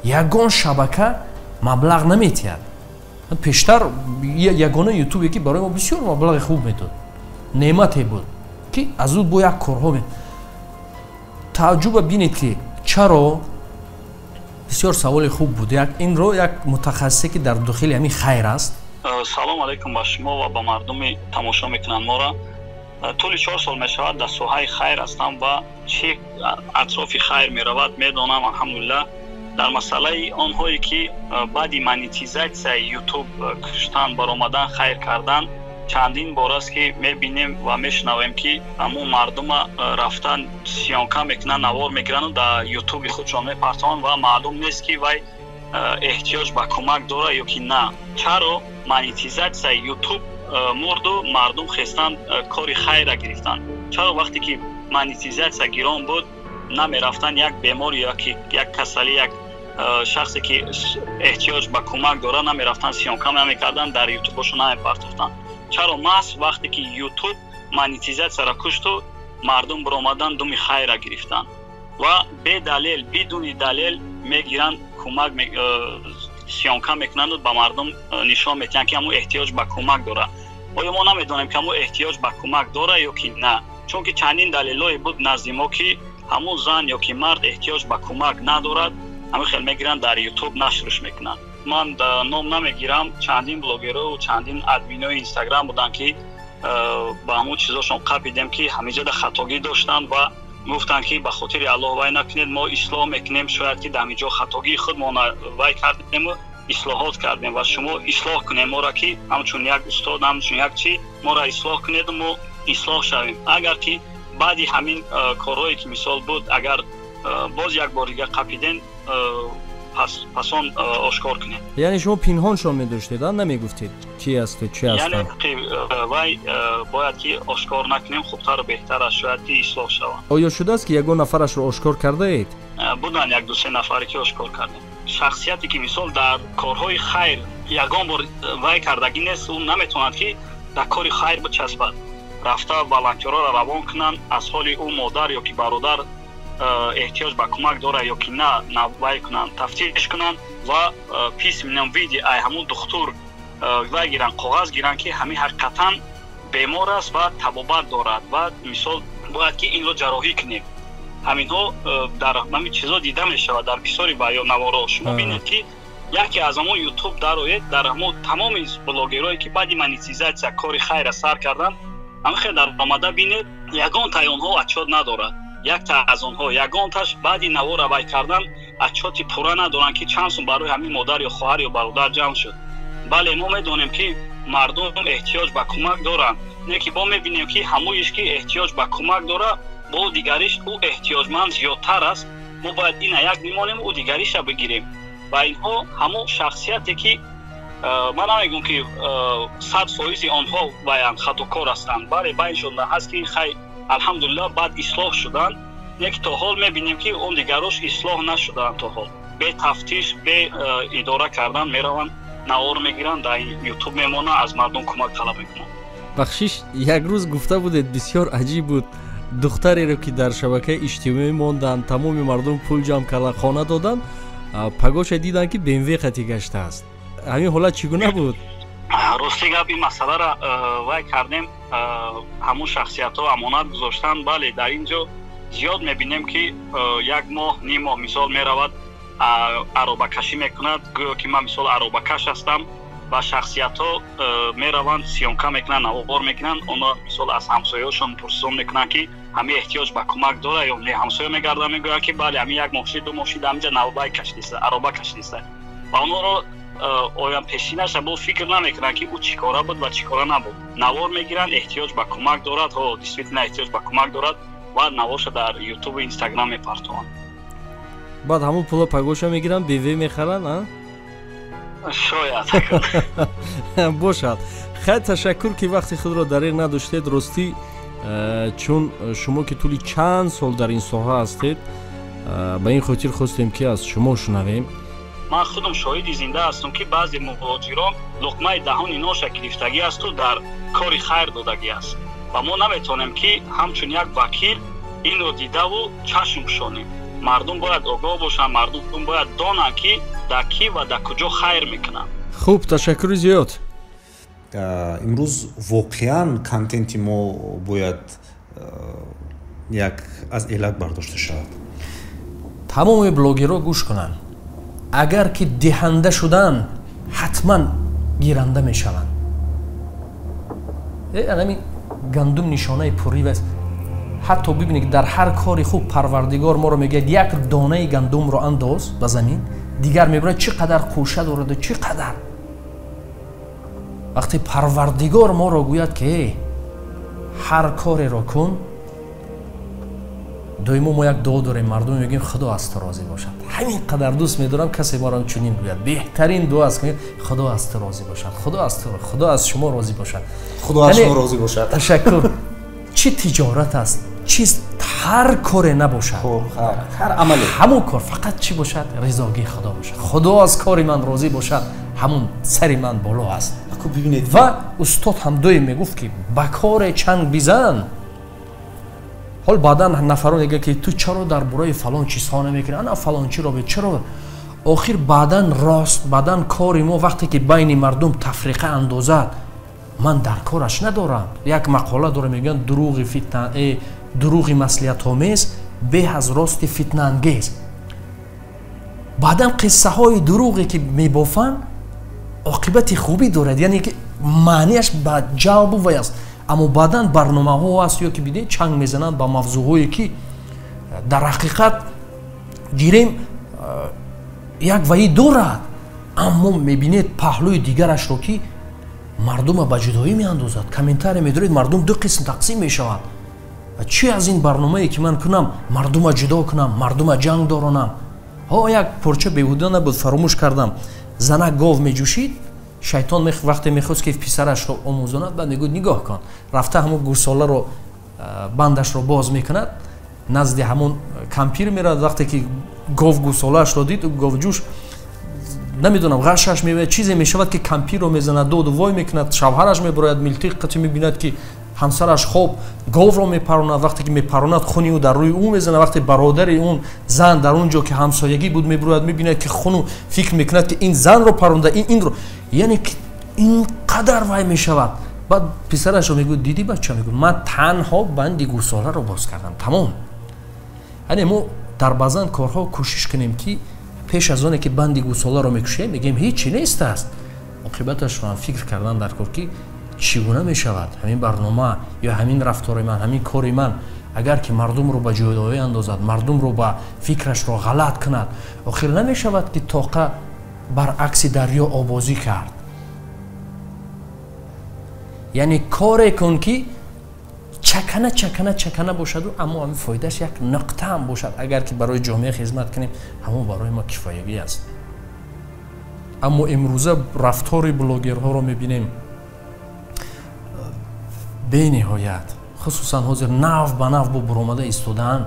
ягон шабака. Маблағ наметиҳад. Пештар ягона ютубе ки барои мо бисёр маблағи хуб медод, неъмате буд ки аз ӯ бо як корҳо. Тааҷҷуба бинед ки чаро. Бисёр саволи хуб буд. Як инро як мутахассисе ки дар дохили ҳамин хайр аст. Салом алайкум ба шумо ва ба мардуми тамошо мекунанд моро. Тӯли 4 сол мешавад дар соҳаи хайр ҳастам ва чӣ атрофи хайр меравад медонам, алҳамдулиллаҳ. Дар масъалаи онҳое ки баъди монетизатсияи ютуб куштан, баромадан, хайр кардан, чандин бор аст ки мебинем ва мешунавем, ки ҳамун мардума рафтан съёмка мекунанд, навор мегиранду дар ютуби худшон мепартованд ва маълум нест, ки вай эҳтиёҷ ба кӯмак дорад ё ки на. Чаро монетизатсияи ютуб мурду мардум хестан кори хайра гирифтанд? Чаро вақте ки монетизатсия гирон буд, намерафтанд як бемор ёки як касалӣ, як шахсе ки эҳтиёҷ ба кӯмак дорад, намерафтанд, съёмка намекарданд, дар ютубошо намепартофтанд? Чаро маҳз вақте ки ютуб монетизатсияро кушту мардум баромадан думи хайра гирифтанд ва бедалел, бидуни далел мегиранд, кӯмак съёмка мекунанду ба мардум нишон медиҳанд, ки ҳамун эҳтиёҷ ба кӯмак дорад? Оё мо намедонем, ки ҳамун эҳтиёҷ ба кӯмак дорад ё ки на? Чунки чандин далелҳое буд назди мо, ки ҳамун зан ё ки мард эҳтиёҷ ба кӯмак надорад, ҳамин хел мегиранд, дар ютуб нашрш мекунанд. Ман ном намегирам, чандин блогеру чандин админои инстаграм буданд, ки ба ҳамун чизошон қапидем, ки ҳамиҷода хатогӣ доштанд ва гуфтанд, ки ба хотири Аллоҳ вай накунед, мо ислоҳ мекунем, шояд ки дар ҳамин ҷо хатогии худмон вай кардему ислоҳот кардем ва шумо ислоҳ кунед моро, ки ҳамчун як устод, ҳамчун як чӣ моро ислоҳ кунеду мо ислоҳ шавем. Агар ки баъди ҳамин корҳое ки мисол буд, агар боз як бор дига қапиден, пасон ошкор кунед. Яъне шумо пинҳоншон медоштед, намегуфтед чи асту чи ҳастанд? Вай бояд ки ошкор накунем, хубтару беҳтар аст, шояд ки ислоҳ шаванд. Оё шудааст, ки ягон нафарашро ошкор кардаед? Буданд як ду се нафаре, ки ошкор кардем. Шахсияте ки мисол дар корҳои хайр ягон бор вай кардагӣ нест, ӯ наметавонад, ки дар кори хайр бичаспад. Рафта волонтёрҳоро равон кунанд, аз ҳоли ӯ модар ё ки бародар эҳтиёҷ ба кӯмак дорад ё ки на, вай кунанд, тафтиш кунанд ва письменном виде ай ҳамун духтур вай гиранд, коғаз гиранд, ки ҳамин ҳақиқатан бемор аст ва табобат дорад ва мисол бояд ки инро ҷарроҳӣ кунем. Ҳаминҳо дар ҳамин чизо дида мешавад дар бисёри наворо. Шумо бинед, ки яке аз ҳамон ютуб дароед, дар ҳамон тамоми блогерое ки баъди монетизатсия кори хайра сар карданд, ҳамин хел дар омада бинед, ягон таи онҳо отчёт надорад. Якта аз онҳо, ягонташ баъди навора вай кардан отчёти пурра надоранд, ки чанд сум барои ҳамин модар ё хоҳар ё бародар ҷамъ шуд. Бале, мо медонем, ки мардум эҳтиёҷ ба кӯмак доранд, не ки бо мебинем, ки ҳамоиш ки эҳтиёҷ ба кӯмак дорад, бо дигариш ӯ эҳтиёҷманд зиёдтар аст. Мо бояд ина як бимонем, ӯ дигариша бигирем. Ва инҳо ҳамон шахсияте ки ман намегӯм, ки 100 фоизи онҳо ваянд, хатокор ҳастанд. Бале, байншон ҳаст, ки хай, алҳамдулиллаҳ, баъд ислоҳ шуданд, не ки то ҳол мебинем, ки он дигарош ислоҳ нашуданд. То ҳол бе тафтиш, бе идора кардан мераванд, навор мегиранд, дар ютуб мемонанд, аз мардум кӯмак талаб мекунанд. Бахшиш, як рӯз гуфта будед, бисёр аҷиб буд, духтареро ки дар шабакаи иҷтимоӣ монданд, тамоми мардум пул ҷамъ кардан, хона доданд, пагоша диданд, ки БМВ қати гаштааст. Ҳамин ҳолат чӣ гуна буд? Рости гап, ин масъаларо вай кардем, ҳамун шахсиятҳо амонат гузоштанд. Бале, дар ин ҷо зиёд мебинем, ки як моҳ, ним моҳ мисол меравад, аробакашӣ мекунад, гӯё ки ман мисол аробакаш ҳастам, ва шахсиятҳо мераванд, съёмка мекунанд, навор мекунанд. Онҳо мисол аз ҳамсояҳошон пурсон мекунанд, ки ҳамин эҳтиёҷ ба кӯмак дорад ё не. Ҳамсоя мегарданд, мегӯянд, ки бале, ҳамин як моҳ шид, 2 моҳ шид, ҳаминҷа навбай кашидиста, ароба кашидиста. Ва онҳоро оям пешинаша бо фикр намекунанд, ки ӯ чӣ кора буд ва чӣ кора набуд. Навор мегиранд, эҳтиёҷ ба кӯмак дорад, ҳо, действительно эҳтиёҷ ба кӯмак дорад, ва наворша дар ютубу инстаграм мепартованд. Баъд ҳамон пула пагоша мегиранд, БМВ мехаранд, а? Шояд. Бошад. Хайр, ташаккур, ки вақти худро дареғ надоштед. Ростӣ, чун шумо ки тӯли чанд сол дар ин соҳа ҳастед, ба ин хотир хостем, ки аз шумо шунавем. Ман худам шоҳиди зинда ҳастам, ки баъзе муҳоҷирон луқмаи даҳони ноша гирифтагӣ асту дар кори хайр додагӣ аст ва мо наметавонем, ки ҳамчун як вакил инро дидаву чашм пӯшонем. Мардум бояд огоҳ бошанд, мардум бояд донанд, ки дар кӣ ва дар куҷо хайр мекунанд. Хуб, ташаккури зиёд. Имрӯз воқеан контенти мо бояд як аз элак бардошта шавад. Тамоми блогерро гӯш кунанд. Агар ки диҳанда шудан, ҳатман гиранда мешаванд. Анами гандум нишонаи пуррив аст. Ҳатто бибинед, ки дар ҳар кори хуб Парвардигор моро мегӯяд: як донаи гандумро андоз ба замин, дигар мебинад, чӣ қадар қӯша дораду чӣ қадар. Вақте Парвардигор моро гӯяд, ки ҳар кореро кун, доимо мо як дуо дорем, мардум мегӯем: Худо аз ту розӣ бошад. Ҳамин қадар дӯст медорам, касе моро чунин гӯяд. Беҳтарин дуо аст: Худо аз ту розӣ бошад, Худо аз ту, Худо аз шумо розӣ бошад. Худо аз шумо розӣ бошад. Ташаккур. Чӣ тиҷорат аст, чиз, ҳар коре набошад, ҳар амале, ҳамон кор фақат чӣ бошад? Ризогии Худо бошад. Худо аз кори ман розӣ бошад, ҳамон сари ман боло аст. Ва устод ҳам доим мегуфт, ки ба коре чанг бизан. Ҳол баъдан нафарон мегӯяд, ки ту чаро дар бораи фалон чизҳо намекунӣ, ана фалончиро чаро? Охир баъдан рост, баъдан кори мо вақте ки байни мардум тафриқа андозад, ман дар кораш надорам. Як мақола дорам, мегӯянд: дурӯғи фитна, дурӯғи маслиҳатомез беҳ аз рости фитнаангез. Баъдан қиссаҳои дурӯғе ки мебофанд, оқибати хубӣ дорад, яъне ки маънияш ба ҷалбу вай аст. Аммо баъдан барномаҳо аст, ё ки бидед, чанг мезананд ба мавзӯъҳое, ки дар ҳақиқат гирем як ваӣ дорад, аммо мебинед паҳлӯи дигарашро, ки мардума ба ҷудоӣ меандозад. Комментария медоред, мардум ду қисм тақсим мешавад. Чӣ аз ин барномае ки ман кунам, мардума ҷудо кунам, мардума ҷанг доронам? Ҳо, як порча беҳуда набуд, фаромӯш кардам. Занак гов меҷӯшид, шайтон вақте мехост, ки писарашро омӯзонад, баъд мегӯяд: нигоҳ кун. Рафта ҳамон гӯсоларо бандашро боз мекунад, назди ҳамон кампир меравад. Вақте ки гов гӯсолаашро дид, говҷӯш, намедонам, ғашаш меояд, чизе мешавад, ки кампирро мезанад, доду вой мекунад. Шавҳараш мебарояд, милтиқ қати мебинад, ки ҳамсараш хоб, говро мепаронад. Вақте ки мепаронад, хуни ӯ дар рӯи ӯ мезанад. Вақте бародари он зан дар он ҷо, ки ҳамсоягӣ буд, мебарояд, мебинад, ки хуну, фикр мекунад, ки ин занро паронда, ин инро, яъне ки ин қадар вай мешавад. Баъд писарашро мегӯяд: дидӣ, бача, мегӯяд, ман танҳо банди гӯсоларо боз кардам, тамом. Яъне мо дар баъзан корҳо кӯшиш кунем, ки пеш аз оне ки банди гӯсоларо мекушем, мегӯем ҳечи нест аст, оқибаташро ҳам фикр кардан дар кор, ки чӣ гуна мешавад ҳамин барнома ё ҳамин рафтори ман, ҳамин кори ман, агар ки мардумро ба ҷудоӣ андозад, мардумро ба фикрашро ғалат кунад. Охир намешавад, ки тоқа баръакси дарё обозӣ кард. Яъне коре кун, ки чакана чакана чакана бошаду, аммо ҳамин фоидааш як нуқта ҳам бошад, агар ки барои ҷомеа хизмат кунем, ҳамон барои мо кифоягӣ аст. Аммо имрӯза рафтори блогерҳоро мебинем бениҳоят, хусусан ҳозир нав ба нав бо буромада истодаанд.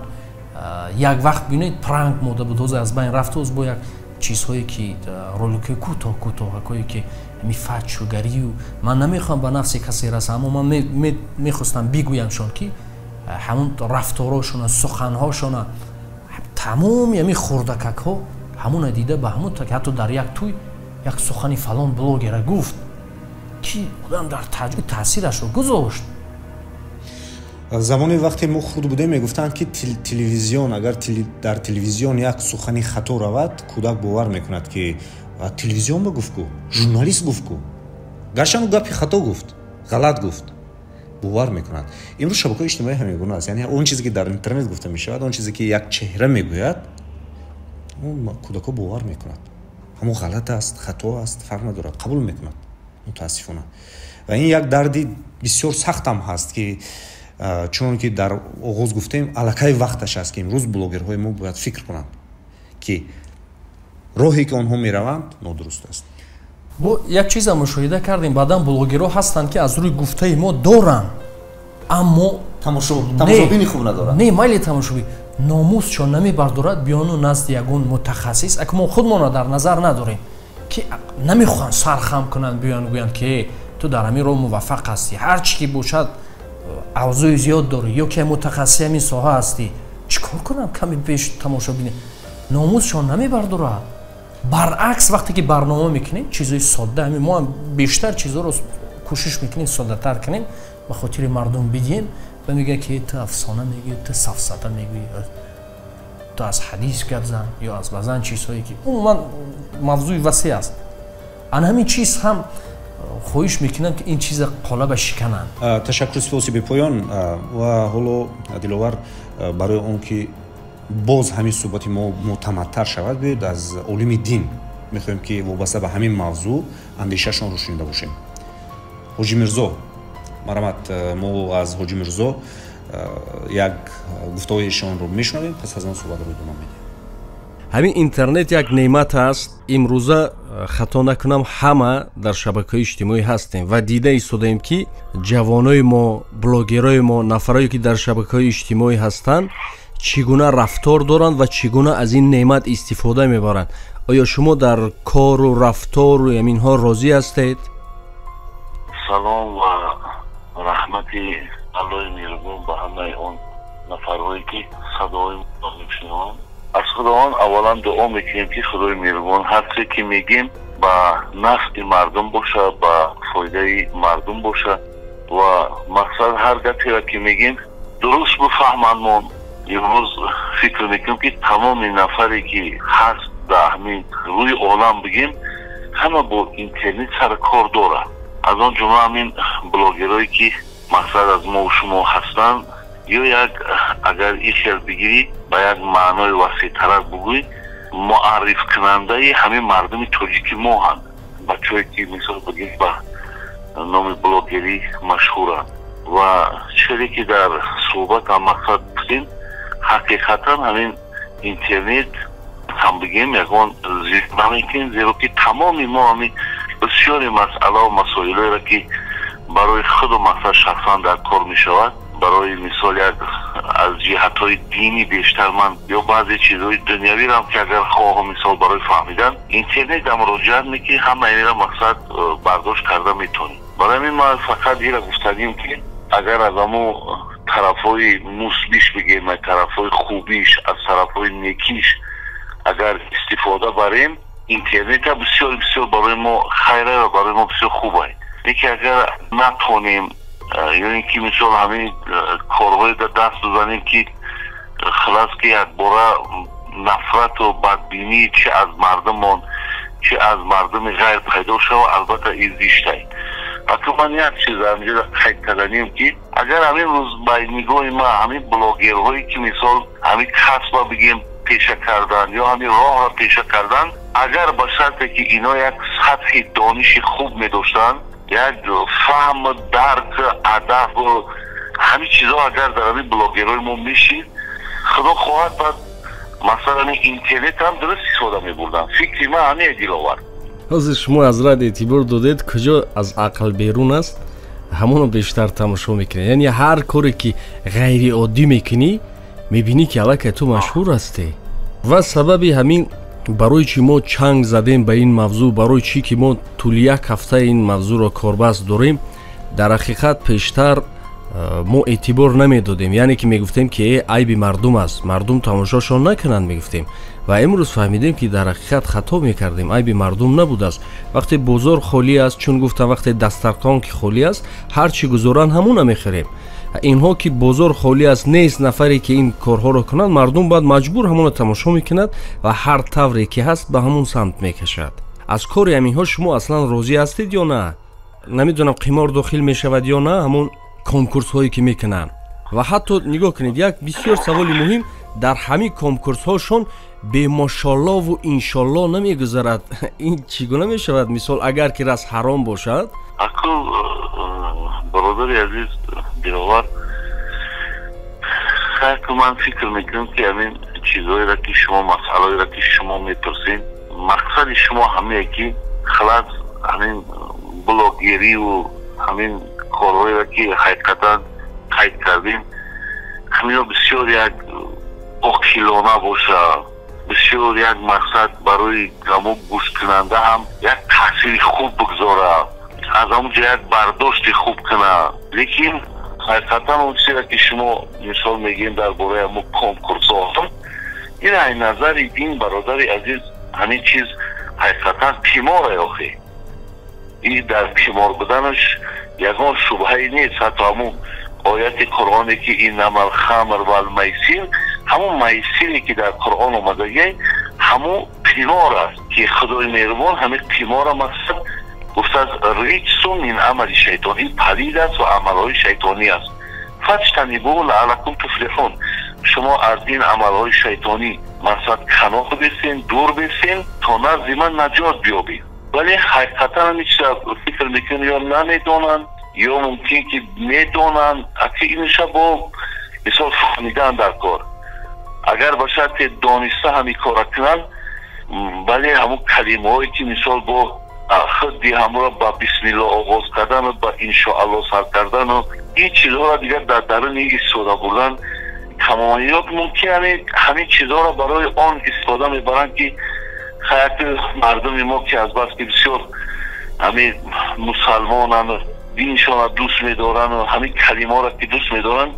Як вақт бинед, пранк мода буд, ҳозир аз байн рафта, бо як чизҳое ки роликҳои кӯтоҳ кӯтоҳакое, ки ҳами фачугарию. Ман намехоҳам ба нафси касе расам, аммо ман мехостам бигӯямшон, ки ҳамон рафторошона, суханҳошона, тамоми ҳамин хурдакакҳо ҳамона дида, ба ҳамон, ҳатто дар як тӯй як сухани фалон блогера гуфт, ки одам дар таъсирашро гузошт. Замоне, вақте мо хурд будем, мегуфтанд, ки телевизион, агар дар телевизион як сухани хато равад, кӯдак бовар мекунад, ки телевизион ба гуфт ку, журналист гуфт ку, гарчанд гапи хато гуфт, ғалат гуфт, бовар мекунад. Имрӯз шабакаҳои иҷтимоӣ ҳамин гуна аст. Яъне он чизе, ки дар интернет гуфта мешавад, он чизе, ки як чеҳра мегӯяд, кӯдакҳо бовар мекунад. Ҳамон ғалат аст, хато аст, фарқ надорад, қабул мекунад, мутаассифона. Ва ин як дарди бисёр сахтам ҳаст, ки чунон ки дар оғоз гуфтем, аллакай вақташ аст, ки имрӯз блогерҳои мо бояд фикр кунанд, ки роҳе, ки онҳо мераванд, нодуруст аст. Бо як чиза мушоҳида кардем: баъдан блогерҳо ҳастанд, ки аз рӯи гуфтаи мо доранд, аммо тамошобини хуб надоранд. Не, майли тамошобин, номусшон намебардорад биёну назди ягон мутахассис. Ака, мо худмонро дар назар надорем, ки намехоҳанд сархам кунанд, биёянд гӯянд, ки ту дар ҳамин роҳ муваффақ ҳастӣ, ҳар чӣ ки бошад, авзои зиёд дорӣ, ё ки мутахассиси ҳамин соҳа ҳастӣ. Чӣ кор кунам? Каме пеш тамошобини номусшон намебардорад. Баръакс, вақте ки барнома мекунем, чизои содда, ҳамин мо ҳам бештар чизоро кӯшиш мекунем соддатар кунем, ба хотири мардум бидиҳем, ва мегӯяд, ки ту афсона мегӯӣ, ту сафсата мегӯӣ, ту аз ҳадис гап зан ё аз баъзан чизҳое, ки умуман мавзӯи васеъ аст. Ана ҳамин чиз ҳам хоҳиш мекунам, ки ин чиза қолаба шикананд. Ташаккур, сипоси бепоён. Ва ҳоло, Диловар, барои он ки боз ҳамин суҳбати мо мӯътамадтар шавад, биёед, аз олими дин мехоҳем, ки вобаста ба ҳамин мавзӯъ андешаашонро шунида бошем. Ҳоҷи Мирзо, марҳамат, мо аз Ҳоҷи Мирзо як гуфтаҳои эшонро мешунавем, пас аз он суҳбатро идома медиҳем. Ҳамин интернет як неъмат аст. Имрӯза, хато накунам, ҳама дар шабакаҳои иҷтимоӣ ҳастем ва дида истодаем, ки ҷавонои мо, блогерои мо, нафарое ки дар шабакаҳои иҷтимоӣ ҳастанд, чӣ гуна рафтор доранд ва чӣ гуна аз ин неъмат истифода мебаранд. Оё шумо дар кору рафтору ҳаминҳо розӣ ҳастед? Салом ва раҳмати Аллоҳи меҳрубон ба ҳамаи он нафарҳое, ки садои мешунаванд. Аз Худованд аввалан дуо мекунем, ки Худои меҳрубон ҳарче ки мегем, ба нафъи мардум боша, ба фоидаи мардум боша ва мақсад ҳар гаперо ки мегем, дуруст бифаҳмандмон. Имрӯз фикр мекунем, ки тамоми нафаре ки ҳаст дар ҳамин рӯи олам, бигем, ҳама бо интернет сар кор дорад. Аз он ҷумла ҳамин блогерое ки мақсад аз мо шумо ҳастанд, ё як агар ин хел бигирӣ, ба як маънои васеътарак бугӯй, муаррифкунандаи ҳамин мардуми тоҷики мо ҳанд. Бачаҳое ки, мисол бигирӣ, ба номи блогерӣ машҳуранд. Ва чизе ки дар суҳбатам мақсад гуфтем, ҳақиқатан ҳамин интернет ҳам, бигем, ягон зид намекунем, зеро ки тамоми мо ҳамин бисёри масъалаву масоилоеро ки барои худу мақсад шахсан дар кор мешавад, барои мисол, як аз ҷиҳатҳои динӣ бештар ман ё баъзе чизҳои дунявиам ки агар хоҳу, мисол, барои фаҳмидан интернет муроҷиат мекунӣ, ҳама инро мақсад бардошт карда метавонӣ. Барои ҳамин ман фақат ира гуфтагим, ки агар аз ҳамо тарафҳои мусбиш бигем, аз тарафҳои хубиш, аз тарафҳои некиш агар истифода барем, интернета бисёр бисёр барои мо хайра ва барои мо бисёр хуб ай. Лекин агар натонем ё ин ки, мисол, ҳамин корҳое даст бизанем, ки хулас, ки якбора нафрату бадбинӣ чи аз мардумон, чи аз мардуми ғайр пайдо шава, албатта ин зиштай. Акун ман як чиз ҳаминҷода қайд карданем, ки агар ҳамин рӯз ба нигоҳи ман ҳамин блогерҳое ки, мисол, ҳамин касба, бигем, пеша кардан ё ҳамин роҳро пеша кардан, агар ба шарте ки ино як сатҳи дониши хуб медоштанд, як фаҳм, дарк, адаб, ҳамин чизҳо агар дар ҳамин блогерҳои мо мешид, Худо хоҳад, баъд масалан интернет ҳам дуруст истифода мебурданд. Фикри ман ҳамин, Диловар. Ҳозир шумо аз рад эътибор додед, куҷо аз ақл берун аст, ҳамоно бештар тамошо мекунед. Яъне ҳар коре ки ғайриоддӣ мекунӣ, мебинӣ, ки аллакай ту машҳур ҳастӣ. Ва сабаби ҳамин барои чӣ мо чанг задем ба ин мавзӯъ, барои чӣ ки мо тӯли як ҳафта ин мавзӯъро корбаст дорем? Дар ҳақиқат, пештар мо эътибор намедодем, яъне ки мегуфтем, ки э, айби мардум аст, мардум тамошошон накунанд, мегуфтем. Ва имрӯз фаҳмидем, ки дар ҳақиқат хато мекардем, айби мардум набудааст. Вақте бозор холӣ аст, чун гуфтам, вақте дастархон ки холӣ аст, ҳар чӣ гузоранд, ҳамона мехӯрем. Инҳо ки бозор холӣ аст, нест нафаре ки ин корҳоро кунад, мардум баъд маҷбур ҳамона тамошо мекунад ва ҳар тавре ки ҳаст, ба ҳамон самт мекашад. Аз кори ҳаминҳо шумо аслан розӣ ҳастед ё на? Намедонам, қимор дохил мешавад ё на, ҳамон конкурсҳое ки мекунанд. Ва ҳатто нигоҳ кунед, як бисёр саволи муҳим: дар ҳамин конкурсҳошон бемошоллову иншолло намегузарад. Ин чӣ гуна мешавад, мисол, агар ки рас ҳаром бошад? Акл, бародари азиз Диловар, хайр, ман фикр мекунам, ки ҳамин чизҳоеро ки шумо, масъалаҳоеро ки шумо мепурсед, мақсади шумо ҳамее ки халас ҳамин блогериву ҳамин корҳоеро ки ҳақиқатан қайд кардем, ҳамино бисёр як оқилона боша, бисёр як мақсад барои ҳамон гӯшкунанда ҳам як таъсири хуб бигзора, аз ҳамон ҷо як бардошти хуб кунад. Лекин Ҳақиқатан он чизеро ки шумо мисол мегӯем дар бораи ҳамун конкурсҳо, ин ай назари ин бародари азиз ҳамин чиз ҳақиқатан қиморе охи. Ин дар қимор буданаш ягон шубҳае нест. Ҳатто ҳамун ояти Қуръоне ки иннамал хамр вал майсир, ҳамун майсире ки дар Қуръон омадагӣ ҳамун қимор аст ки Худои меҳрубон ҳамин қиморро мақсад гуфтааст риҷсун мин амали шайтон, ин палид аст ва амалҳои шайтонӣ аст. Фаҷтанибу лааллакум туфлиҳун, шумо аз ин амалҳои шайтонӣ мақсад канор бесен, дур бесен то назди ман наҷот биёбед. Вале ҳақиқатан ҳамин чиза фикр мекунем ё намедонанд ё мумкин ки медонанд, аки инша бо мисол фаҳмидан дар кор. Агар ба шарте дониста ҳамин кора кунанд, вале ҳамун калимаҳое ки мисол бо худи ҳамро ба бисмилло оғоз кардану ба иншоалло сар кардану ин чизҳоро дигар дар даруни истифода бурдан тамоман ё мумкин ҳамин чизҳоро барои он истифода мебаранд ки ҳаяти мардуми мо ки аз бас ки бисёр ҳамин мусалмонанд, диншонро дӯст медоранд ва ҳамин калимаҳоро ки дӯст медоранд,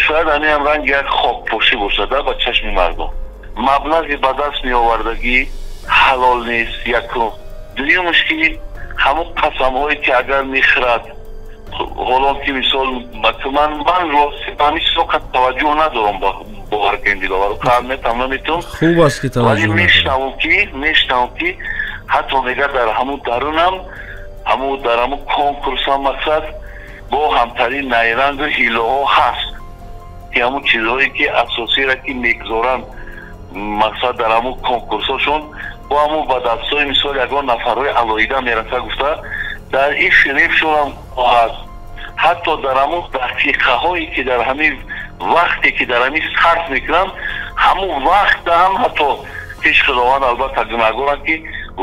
шояд ҳамин ҳам ранги як хокпошӣ бошад ба чашми мардум. Маблағи ба даст меовардагӣ ҳалол нест якум. Дуюмаш ки ҳамон қасамҳое ки агар мехӯрад, ҳолон ки мисол ман рости ба ҳамин чизҳо қад таваҷҷӯҳ надорам, бовар кунед Диловар, қаҳамиятам наметавон. Хуб аст ки таваҷҷӯҳ надоред. Вале мешнавам ки ҳатто мегӯяд дар ҳамун дарунам, ҳамун дар ҳамун конкурсам мақсад бо ҳамтарин найрангу ҳилоҳо ҳаст ки ҳамун чизҳое ки асосиро ки мегузоранд мақсад дар ҳамун конкурсҳошон бо ҳамун ба дастҳои мисол ягон нафарҳои алоҳида мераса гуфта дар ин фиребшонам ҳаст. Ҳатто дар ҳамун дақиқаҳое ки дар ҳамин вақте ки дар ҳамин сарф мекунам, ҳамун вақта ҳам ҳатто пеш Худованд албатта гунаҳгорам ки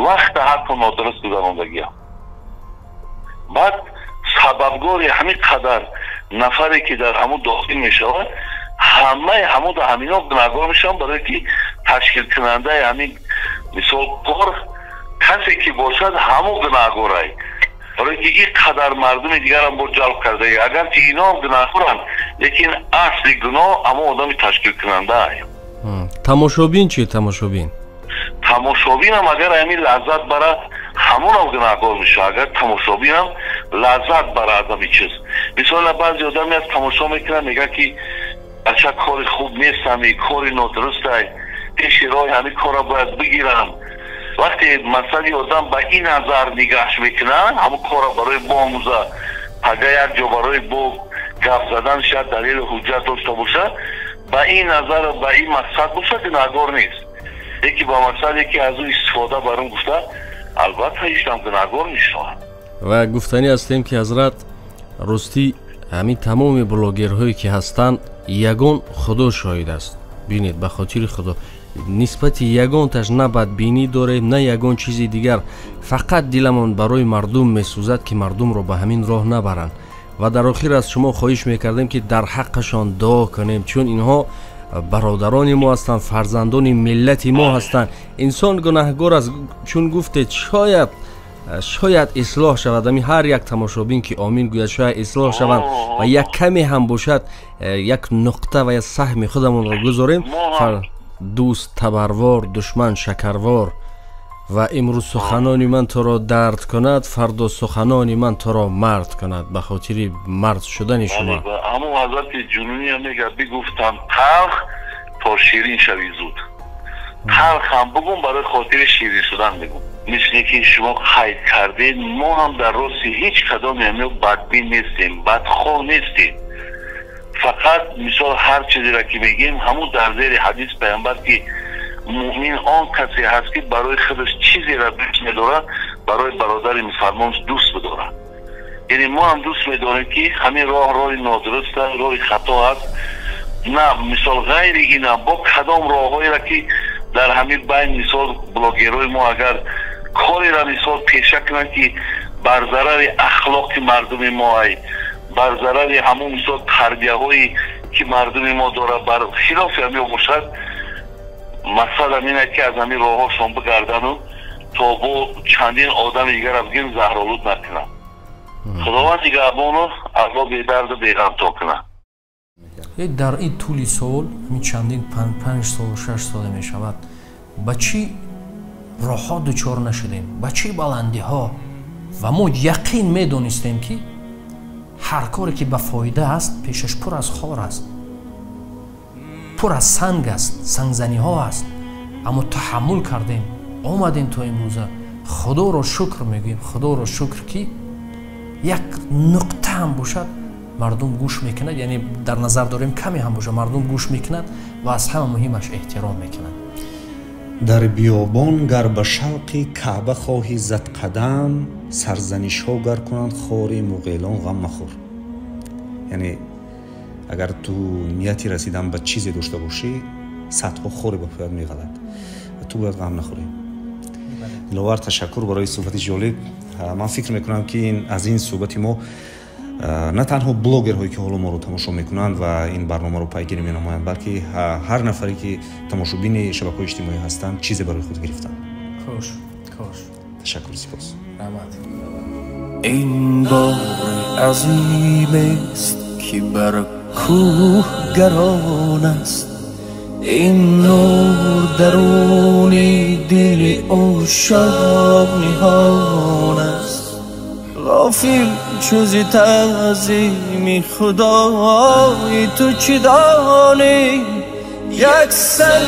вақта ҳатто нодуруст гузарондагиам. Баъд сабабгори ҳамин қадар нафаре ки дар ҳамун дохил мешавад, ҳамаи ҳамун дар ҳамино гунаҳгор мешаванд, барое ки ташкилкунандаи ҳамин мисол кор касе ки бошад ҳамун гунаҳгорай, барое ки ин қадар мардуми дигарам бо ҷалб кардаги. Агарчи иноам гунаҳгоранд, лекин асли гуноҳ ҳамон одами ташкилкунандаа. Тамошобин чи? Тамошобин тамошобинам агар ҳамин лаззат барад, ҳамонам гунаҳгор мешавад. Агар тамошобинам лаззат барад аз ҳамин чиз, мисол баъзе одаме аст тамошо мекунад, мегӯяд ки бача кори хуб нест, ҳамин кори нодурустай, пеши роҳи ҳамин корро бояд бигирам. Вақте масъали одам ба ин назар нигаҳш мекунад, ҳамон корро барои боомӯза, пага як ҷо барои бо гап задан шояд далелу ҳуҷҷат дошта бошад, ба ин назар ба ин мақсад бошад, гунаҳгор нест. Лекин ба мақсаде ки аз ӯ истифода баром гуфта, албатта ҳечам гунаҳгор мешавад. Ва гуфтанӣ ҳастем ки ҳазрат ростӣ ҳамин тамоми блогерҳое ки ҳастанд, ягон Худо шоҳид аст. Бинед, ба хотири Худо нисбати ягонташ на бадбинӣ дорем, на ягон чизи дигар. Фақат диламон барои мардум месӯзад ки мардумро ба ҳамин роҳ набаранд. Ва дар охир аз шумо хоҳиш мекардем ки дар ҳаққашон дуо кунем, чун инҳо бародарони мо ҳастанд, фарзандони миллати мо ҳастанд. Инсон гунаҳгор аст, чун гуфтед шояд ислоҳ шавад. Ҳамин ҳар як тамошобин ки омин гӯяд, шояд ислоҳ шаванд ва як каме ҳам бошад як нуқта ва як саҳми худамонро гузорем. Дӯст табарвор, душман шакарвор. Ва имрӯз суханони ман туро дард кунад, фардо суханони ман туро мард кунад. Ба хотири мард шудани шумо. Ҳамон ҳазрати ҷунуниям мегӯяд, бигуфтам талх то ширин шавӣ зуд. Талх ҳам бигӯм барои хотири ширин шудан мегӯм. Мисли ки шумо қайд кардед, мо ҳам дар рости ҳеҷ кадоме ҳамиё бадбин нестем, бадхоҳ нестем. Фақат мисол ҳар чизеро ки мегӯем, ҳамун дар зери ҳадис пайғамбар ки муъмин он касе ҳаст ки барои худаш чизеро дӯст медорад, барои бародари мусалмонаш дӯст бидорад. Яъне мо ҳам дӯст медорем ки ҳамин роҳ роҳи нодуруст аст, роҳи хато аст. На мисол ғайри инам бо кадом роҳҳоеро ки дар ҳамин байн мисол блогерҳои мо агар кореро мисол пеша кунанд ки бар зарари ахлоқи мардуми мо ай, бар зарари ҳамон мисол тарбияҳое ки мардуми мо дорад, бар хилофи ҳамин бошад, мақсадам ин аст ки аз ҳамин роҳҳошон бигардану то бо чандин одами дигарро бигем заҳролуд накунанд. Худованд нигаҳбону Аллоҳ бедарду беғамтон кунад. Дар ин тӯли сол, ҳамин чандин 5 сол, 6 сола мешавад, ба чӣ роҳҳо дучор нашудем, ба чӣ баландиҳо, ва мо яқин медонистем, ки ҳар коре ки ба фоида аст, пешаш пур аз хор аст, пур аз санг аст, сангзаниҳо аст, аммо таҳаммул кардем, омадем то имрӯза. Худоро шукр мегӯем, Худоро шукр, ки як нуқта ҳам бошад, мардум гӯш мекунад, яъне дар назар дорем, каме ҳам бошад, мардум гӯш мекунад ва аз ҳама муҳимаш эҳтиром мекунад. Дар биёбон гар ба шавқи Каъба хоҳӣ зад қадам, сарзанишҳо гар кунанд хори муғелон, ғам махӯр. Яъне агар ту нияти расидан ба чизе дошта бошӣ, садҳо хоре ба поят меғалад ва ту бояд ғам нахӯрӣ. Диловар, ташаккур барои суҳбати ҷолиб. Ман фикр мекунам, ки аз ин суҳбати мо на танҳо блогерҳое, ки ҳоло моро тамошо мекунанд ва ин барномаро пайгирӣ менамоянд, балки ҳар нафаре, ки тамошобини шабакаҳои иҷтимоӣ ҳастанд, чизе барои худ гирифтанд. Кош, кош. Ташаккур, сипос. Раҳмат. Ин бори азим аст, ки бар кӯҳ гарон аст, ин нур даруни дили ушшоқ ниҳон аст. Ғофил чу зи таъзими Худои ту чӣ донӣ, як сар